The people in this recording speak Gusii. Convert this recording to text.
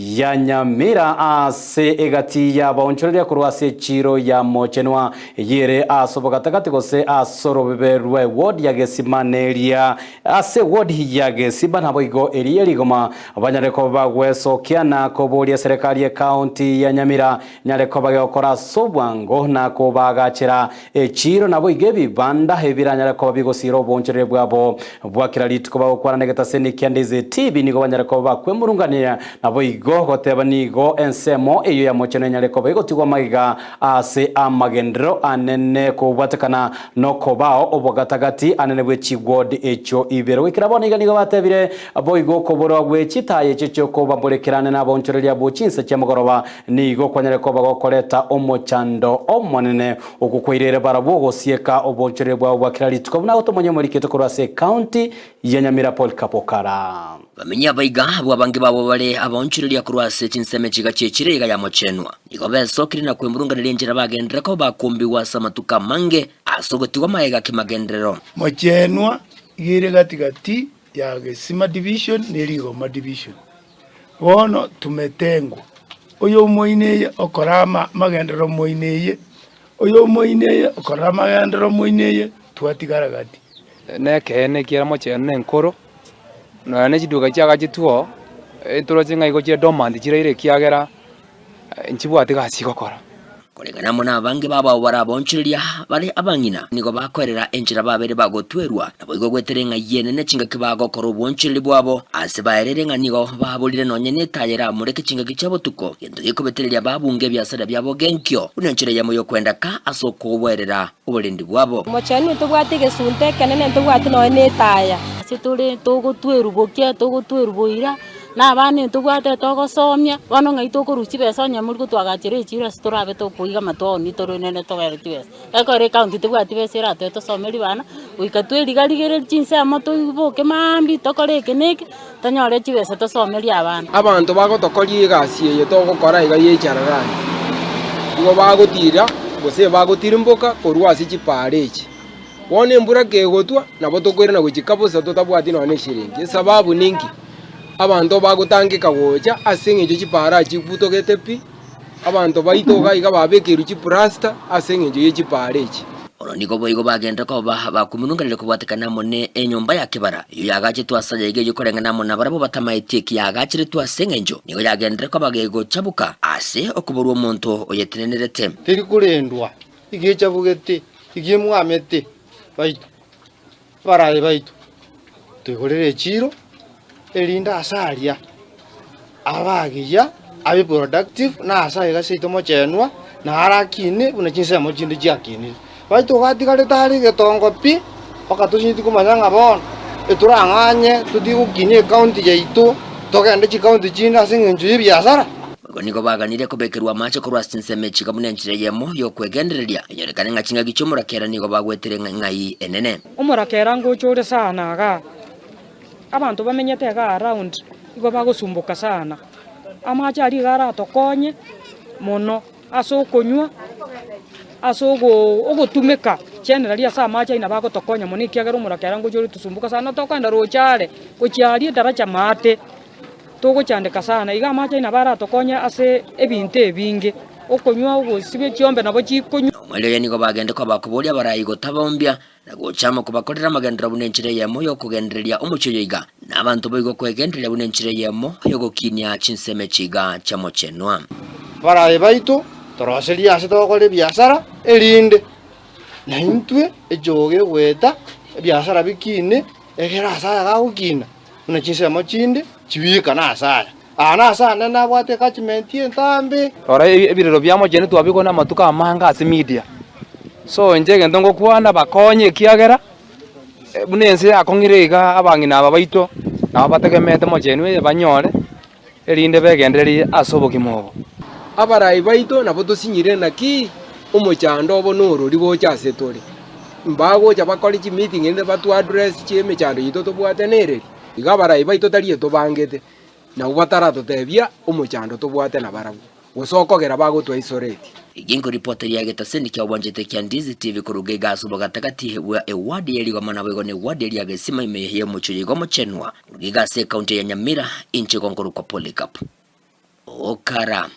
ya Nyamira ase egati y'abaonchoreria korwa ase echiiro ya Mochenwa eyio ere ase obogatagati gose ase orobebe rwa eward ya Gesima neria ase eward ya Gesima naboigo eria ye rigoma banyare koba bagwesokia na koboria eserekari y'ecounty ya Nyamira nyare koba gegokora ase obwango na kobaagachera echiiro naboigo ebibanda ebiranyare koba bigosiira oboonchoreria bwabo bwa kera rituko bagokwana negetaseni kia Ndizi TV nigo banyare koba bakwemurungania naboigo goteba nigo ensemo eyio ya mochenu enyare koba egotigwa magega ase amagenderero anene kobwatekana nokobao obogatagati anene bwe chigwodi echio ibere. Goikera bono iga nigo batebire boigo okoborwa gwe chitaya echio chiokobamborekera anene abaonchoreria abwo chinsa chia mogoroba Nigo kwanyare koba gokoreta omochando omonene, okwo kwairere barabwo ogosieka obonchoreri bwabo bwa kera rituko, buna gotomonya omorikete korwa ase ecounty ya Nyamira Paul Kapokara. Bamenyi abaiga, abwo abange babo bare abaonchoreria korwa ase chinsemo echiga chi'echire iga yamochenwa, nigo besokire na kwemurunganeria enchera bagenderere koba bakombigwa ase amatuko amange ase ogotigwa magega ki'magenderero. Mochenwa iga ere gati gati ya Gesima Division ne Rigoma Division. Bono tumetengwa, oyomoino eye okora amagenderero moino eye, oyomoino eye okora amagenderero moino eye, twatigara gati. Nekeene ekiagera mochenu na enkoro, nonya ne chiduka chiagachetwe oo, ntoroche ng'a igo chire dormant chiraire ekiagera nchibwati gasi gokora. Koreng'ana amo nabange babo abwo barabaonchoreria bare abang'ina, nigo bakoerera enchera babeire bagotwerwa, naboigo goetera eng'ai enene chingaki bagokora obwoonchoreri bwabo, ase baereire ng'a nigo baborire nonye netaya eramureke chingaki chia botuko, gento gekobetereria babunge ebiasara biabo genkio, buna enchera eyemo y'okwenda ka ase okoboerera oborendi bwabo. Omochenu ntobwate egesunte ekenene ntobwate nonya netaya. Ase tore togotwerwa bokia, togotwerwa boira. Na abana intobwate togosomia, bono ng'ai tokorusia chibesa onye mori gotwagachera echiro ase torabe tokoiga amatwao torende togere chibesa. Ekero ecounty tebwati besa eratoe tosomerie bana, goika tweriga-rigereria chinsemo toboke maambia tokore eke na eke, tonyore chibesa tosomerie abana. Abanto bagotokoria egasi eye togokora iga ye echararani, nigo bagotira gose bagotirimboka korwa ase chipaara echi. Bono embura kegotwa, nabo tokoirana gochia kabosa totabwati nonya neshiringi. Esababu ninki? Abanto bagotangeka gocha ase eng'encho chipaara chibutogete pi, abanto baito iga iga babekeirwe chiplasta ase eng'encho ye chipaara echi. Oro nigo boigo bagenderera koba bakominunganire kobwatekana amo ne enyomba ya kebara, eyio yaagachetwe ase ayaiga eyio koreng'ana amo nabarabwo batamaeti eki yaagacheretwe ase engencho nigo yagenderera koba gegochabuka ase okoborwa omonto oyetenenerete. Teri korendwa, iga echabugete, iga emwamete baito, abaraai baito, toigorere echiiro, erinde ase aria abe agiya, abe productive, na ase aiga seito mochenwa, na arakine buna chinsemo chinde chiakinire. Baito gatigarete are egetongo pi, mpaka tochinyeti komanya ng'a bono, etorang'anye totige gokinia ecounty yaito, togende chicounty chinde ase eng'encho ya ebiasara. Boigo nigo baganirie kobekerwa amache korwa ase chinsemo echi buna enchera eyemo y'okwegendereria, enyorekane ng'a chingaki chi'omorakera nigo bagwetere ng'ai enene. Omorakera ngocha ore sana igaa, abanto bamenyete igaa around igo bagosumboka sana. Amache aria iga aratokonye mono ase okonywa, ase ogo ogotumeka generally ase amache aywo nabo agotokonya mono ekiagera omorakera ngocha ore tusumbuka sana tokogenda roche are, gochia aria edaracha maate. Togochandeka sana, iga amache aino nabo aratokonye ase ebinto ebinge, okonywa, ogosibia chiombe nabo chikonywa. Na omweri oye nigo bagende koba bakoboria abarai gotabaombia, na gocha amo kobakorera amagenderero buna enchera eyemo y'okogendereria omochie oyo iga, na abanto boigo kwegendereria buna enchera eyemo y'ogokinia chinsemo echi iga chiamochenwa. Abarai baito toroserie ase togokora ebiasara, erinde naintwe echoge egoeta ebiasara bikine, egere ase aya gagokina. Buna chinsemo chinde chibiikane ase aya. Aa nase aane nabwate ecatchment entambe. Rora ebirero bia mochenu twabigwa namatuko amange ase media, so inche egento ngokwana bakonye ekiagera buna ense yakong'ire iga abang'ina aba baito nabo bategemeete mochenu eye banyore erinde begendererie ase obogima obo. Abarai baito nabo tosinyire naki omochando obo norori gocha ase tore. Mbagocha bakore chimeeting erinde batwe address chi'emechando yaito tobwate nereri. Igo abarai baito tari etobangete, nabwo bataratotebia omochando tobwate nabarabwo, gose okogera bagotwa isolate. Eki nkoripota eria egetaseni kia obwanchete kia Ndizi TV koruga iga ase obogatagati bwa eward ya Rigoma naboigo ne eward eria ya Gesima ime y'omochie oyo iga omochenwa koruga iga ase ecounty ya Nyamira inche igo nkorokwa Polycarp. Okara.